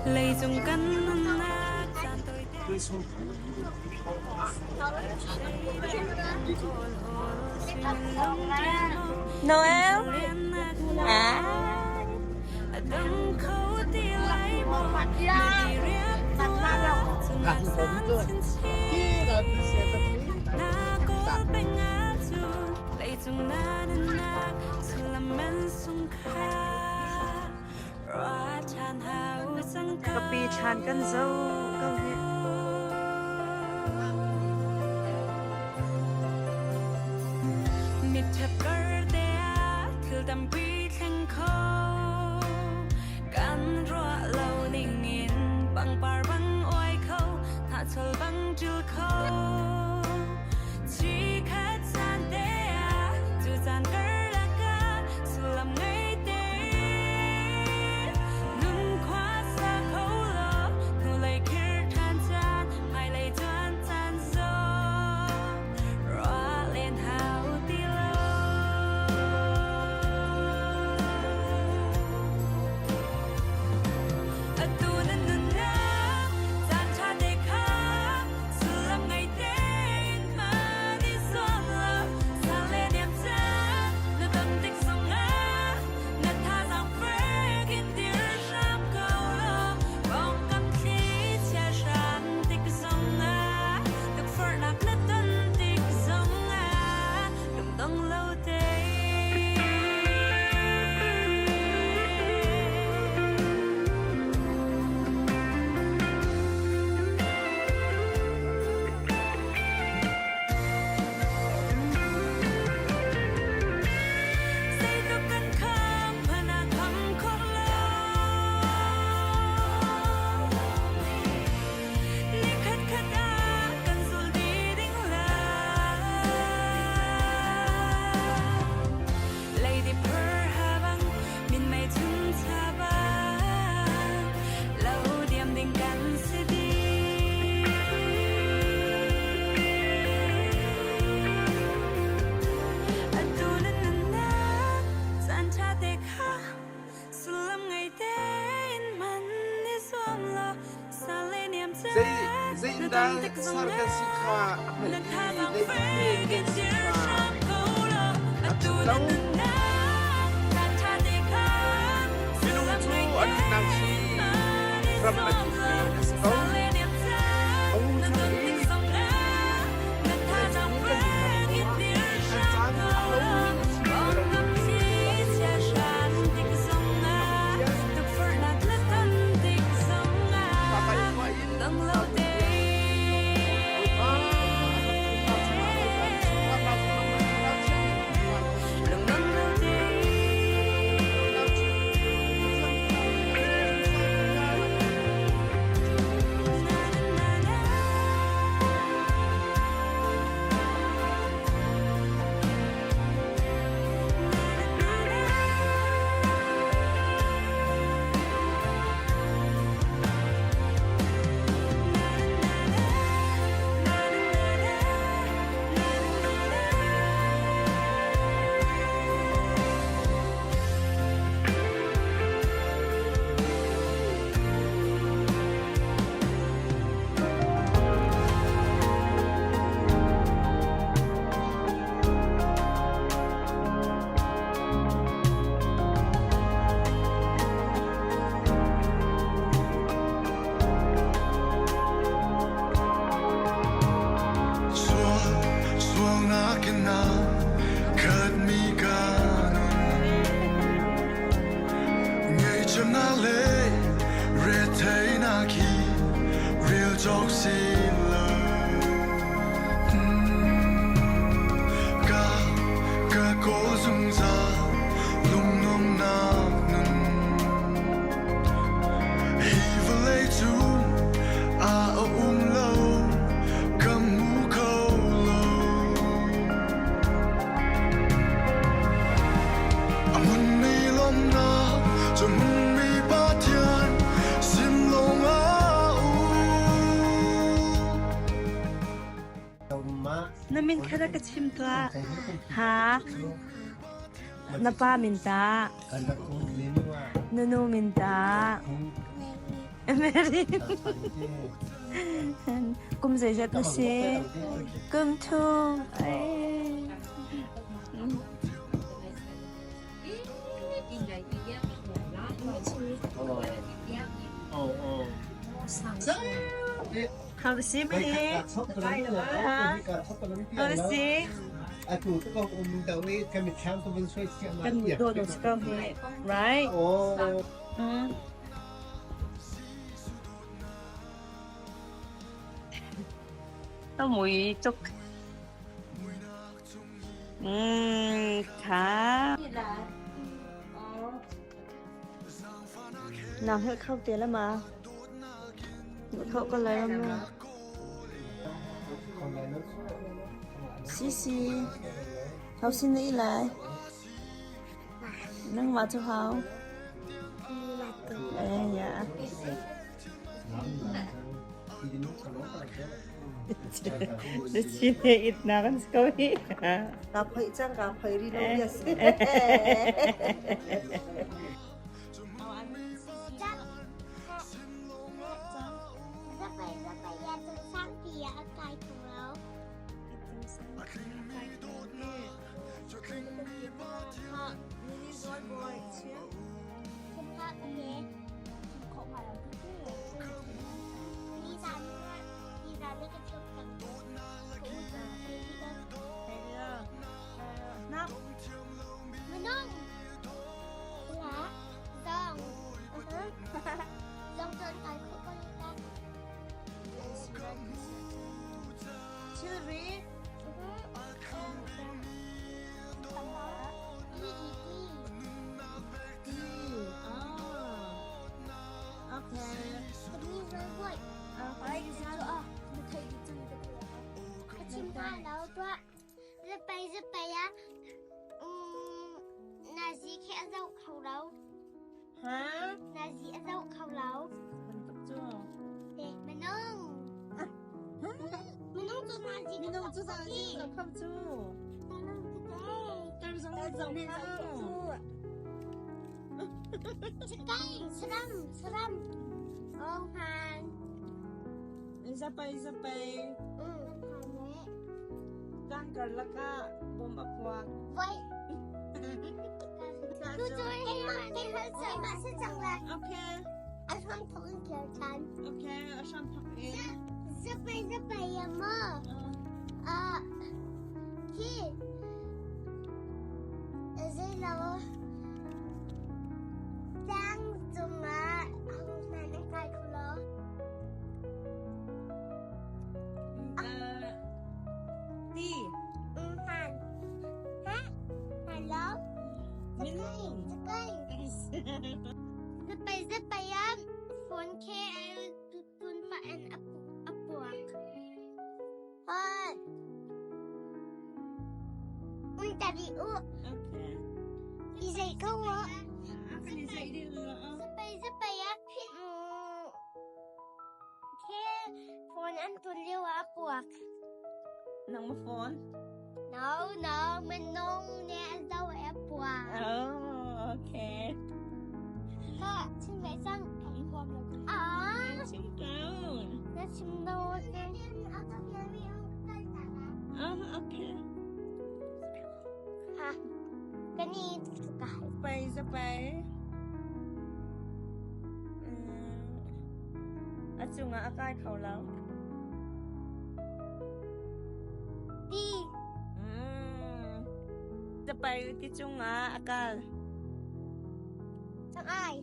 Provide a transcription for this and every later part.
Leicung kan nunnak caan tawite Noel? Ah. A dang kho ti lai maw na diriam tuah cungah san chinchin na kawl peng ahcun leicung na nunnak sullam man sung kha ruah ṭhan hau cang Ka pi ṭhan kan zo ko hih. Mitṭhep kar te ah thil tampi thleng kho kan ruah lo ning in pangpar bang uai kho hnahchawl bang ṭil kho Chikhat caan te ah cu caan karlak ah sullam ngei tein nun khua sa kho law hnulei khir ṭhan caan hmailei cuan caan zong ruah len hau ti lo. Atu na nunnak caan ṭha te kha sullam ngei tein hman i zuam law sang le niam caan na ton tik zongah na thazaang fek in dir hram ko law pawngkam thli chia hran tik zongah tukforhnak na ton tik zongah lungdong lo tein. Zeitluk kan kham hmanh ah kham khawh lo. Nikhat khat ah kan zul dih ding lai. Lady Pearl habang minmei chun chabang lo diam ding kan si dih. Atu na nunnak caan ṭha te kha sullam ngei tein hman i zuam law sal le niam Zei caan na zeidah ton tik sar kan si zongah kha a na hngalh i thazaang zeitin fek kan in si dir kha hram ko law a atu chim na lo. nunnak caan ṭha te kha Minung sullam cu ngei a nunnak hi tein hman i ram zuam bantuk law men a si ko. sal le niam caan A nung na cang ton i tik zongah na vawlei thazaang cung kan nunnak fek in ah dir kan hram caan ko a law lomi a si pawngkam thli chia hran tik zongah tukforhnak na ton tik zongah dong lo tein. Lungdong lo tein. Na na na na. Na na na. Sual, sualnak in a khatmi ka nun. Ngaihchiatnak le retheihnak hi rel cawk si lo. Ka, ka kawl zungzal lungnuamnak nun. Hi vawlei cung ah a um lo, ka hmu kho lo. A hmunmi lawmhnak cu hmunmi Pathian sin lawngah um. Na min kha rak ka chim tuah. Ha? Na pa min tah? Na nu min tah? Mary. Kum zeizat na si? Kum thum. Ai. How to see me? How to see? Kan dawt si ko hi. Right? Mm. Ta mui tuk. Tha. Nang helh kho te la ma. Kho ko lai la ma. Si si. Hau sin na i lai. Nangmah cu hau. Eh, ya. Na chin he it na kan si ko hi. Ka phoih cang ka phoih ri lo bia si. Children. Minung cu zoh kho cu. Tar zong zoh kho. Saram, ong han. Zapai zapai. Tang karlak ah bom a puak. Voi. Okay. Okay, a hram thok in. Zapai zapai ya mo. Khi zei lo tlang cungah hohmanh an kai kho lo. Ti. Han. Ha? Hello? Minung. Zakai. Zapai zapai ya phone ke tun pa an apuak. Hot. Un tari u. Okay. Izai ko wo. Akan izai di lo. Zapai zapai ya ke phone an tun liu apuak. Nang ma phone? No, no, minung ne an zo apuak. Oh, okay. Ka chim ve cang. Ah. Chim ko. Na chim do. Ah, okay. Ha. Kani ka. Zapai zapai. A cungah a kai kho lo. Ti. Zapai ti cungah a kal. Chang ai.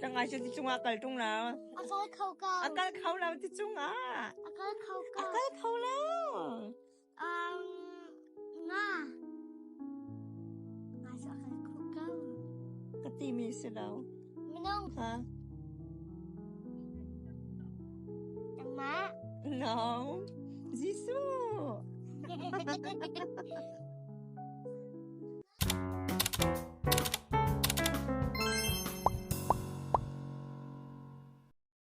Chang ai cu ti cungah a kal ṭung lo. A kal kho ko. A kal kho lo ti cungah. A kal kho ko. A kal kho lo. Nga. Nga cu a kal kho ko. Ka timi si lo. Minung. Ha? Nangmah. No. Jesuh.